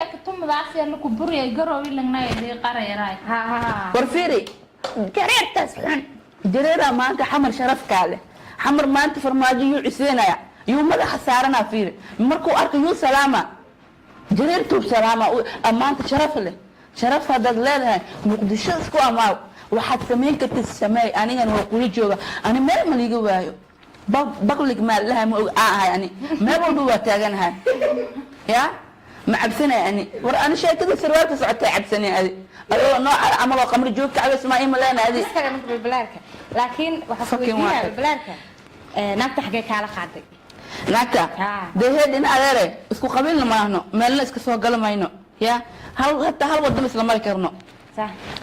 Tumadaas laku buriyay garoowi langnay qarayraay. Ha ha ha. War fiiri, jareertaas xun, jareeraa maanta Xamar sharafkaa leh. Xamar maanta Farmaajo yuu ciseenaya, yuu madaxa saaranaa? Fiiri, markuu arko yuu salaama? Jareertuu salaama. Maanta sharaf leh. Sharaf haddaad leedahay, Muqdisho isku amaaw. Waxaad samayn kartid sameey. Anigana waa kula jooga. Ani meel ma liiga waayo. Baqlig maa laha ma og aa ahay. Ani meel walba waa taaganahay. Ya ma cabsanay ani? War ani sheekada sarwaalka socotay cabsanay. Adi adoo nooca camal oo qamri joogta cabays maa ima leena adi. Iskaga marka balbalaarka, laakiin waxaa ku Fucking weydiinaya waaxid. Balbalaarka, naagta xaggee kaala qaaday? Naagta? Ah. Dee heed in adeere, isku qabiilna maahno, meelna iska soo gala mayno. Ya hal hataa hal wadama isla mari karno.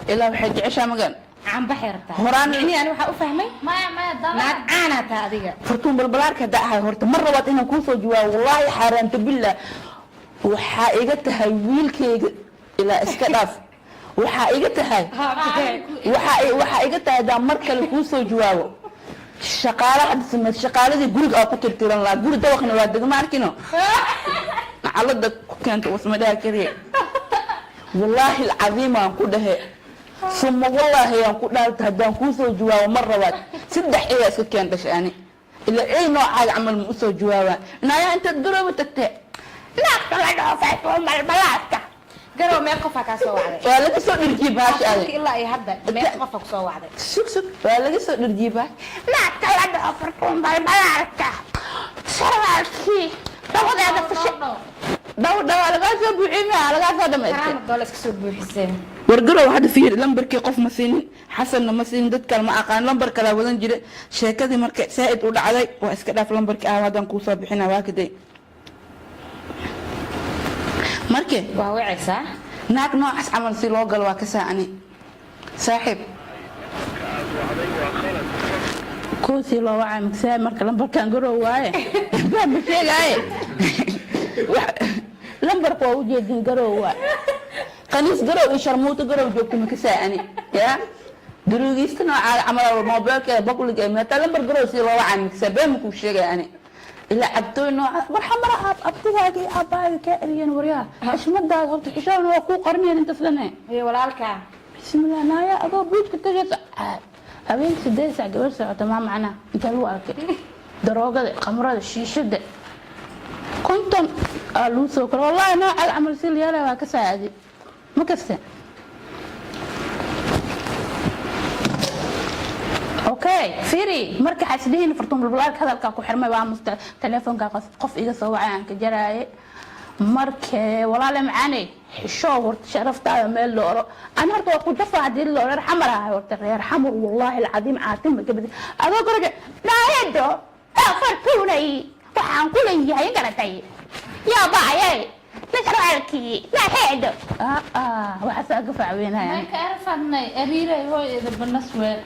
Ilaa waxay jeceshaa magan. Caanbaxay rabtaa. Micnihi ani waxaa u fahmay Maya, maya. naag Dala. Caanaa taa adiga. Fartuun Balbalaarka hadda ahay, horta mar labaad inaan kuu soo jawaabo, wallaahi xaaraanta billah, waxaa iga tahay wiilkayga ilaa iska dhaaf. Waxaa iga tahay, waxaa iga tahay haddaan mar kale kuu soo jawaabo, shaqaale hadda sameyd, shaqaaladii guriga aa ku tirtiran lahaa. Guri dabaqna waa degma arkino nacalada ku keenta wasmadhaha kariye. Wallaahi alcadiim aan ku dhahe, suma wallaahi aan ku dhaarta, haddaan kuu soo jawaabo mar labaad, saddex eyaa iska keen dhashay. Ani ilaa ey noocaaga camal ma usoo jawaabaa? Naayaa, intaad Garooba tagtee naagta la dhaho Fartuun Balbalaadka. Garow meel qofaa kaa soo wacday? Waa laga soo dhirjiyey baasha adi. Ilaa iyo hadda meel qofaa kusoo wacday? Sug, sug, waa laga soo dhirjiyey baash. Naagta la dhaho Fartuun Balbalaadka sarwaalkii dabadeeda fashe dhaw dhaw lagaa soo buuxiyey, maa lagaa soo dhamaystay. Karaama doole iska soo buuxiseen. War Garow hadda fiir, lambarkii qof ma siinin, Xasanna ma siinin, dad kale ma aqaan. Lambar kalaa wadan jira. Sheekadii marka saa'id u dhacday, waa iska dhaaf lambarkii. Ah, haddaan kuu soo bixina waa kaday marke. Waa wicaysaa. Naag noocaas camal si loo galo waa ka saacani, saaxiib. Koosii loo wacay maksaa marka lambarkan Garow waaye baa ma sheegaaye. Lambarka waa ujeedin, Garow waay. Khaniis Garow iyo sharmuuto Garow joogto ma ka saacani. Ya daruugiista noocaada camal moobeelkeeda public ee meetaa lambar Garow si loo wacay maksaa? Been ma kuu sheegaya ani? Ilaa cabtooy noocaas war xamara aab abtigaagii aabbahaaga kaa eriyeen. Waryaa, xishmadaada horta xishoona waa kuu qarinayeen intaas dhane. Iyo walaalkaa. Bismillah, naaya, adoo buujka tagaysa habeenkii 8 saac gabar socota, maa macnaa intaa lagu arkay daroogada, qamrada, shiishada 50 aa lagu soo koro. Wallahi noocaada camal si la yeelaya waa ka saacadi ma kaste. Okay, fiiri, marka xasdihiin Fartuun Bulbulaarka hadalkaa ku xirmay waa musta telefoonka qof iga soo wacay aan ka jaraaye. Markee walaale macaaney, xishoo horta, sharaftaada meel looro. Ani horta waa ku jafa haddii loo reer Xamar ahay. Horta reer Xamar, wallaahi alcadiim, caatin ma kabadi adoo goroja naaheedo. Fartuunay, waxaan ku leeyahay garatay yaa baaye nasraalkii naaheedo waxaasaa ka facweynaya. Mayka erfadnay ariiray hooyada banasweel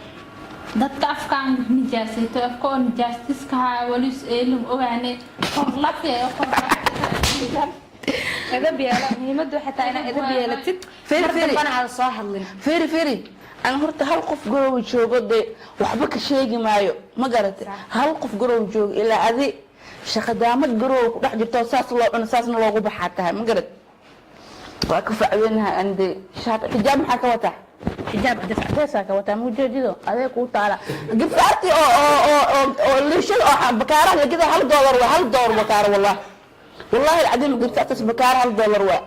dadka afkaan nijaasayto, afka oo nijaastiska haa walis eelum ogaane korlafe korlafe. Edab yeelo. Muhiimaddu waxay tahay inaad edab yeelatid. Firi, mar firi. Dambana aada soo hadlin. Firi, firi, aan horta hal qof Garow joogo dee waxba ka sheegi maayo, ma garatay? Hal qof Garow joogo, ilaa adi shaqadaamad Garow ku dhex jirto, saas loo cuno, saasna loogu baxaa tahay, ma garat? Waa ka facweynahay ani dee. Shaat xijaab maxaa ka wataa? Xijaab cadaysaa ka wataa, mujeedido adee kuu taala. Gibsaartii oo liishada oo bakaaraha la gida $1 waa, $1 bakaaro. Wallahi, wallahi alcadiim, gibsaartaas bakaara $1 waa.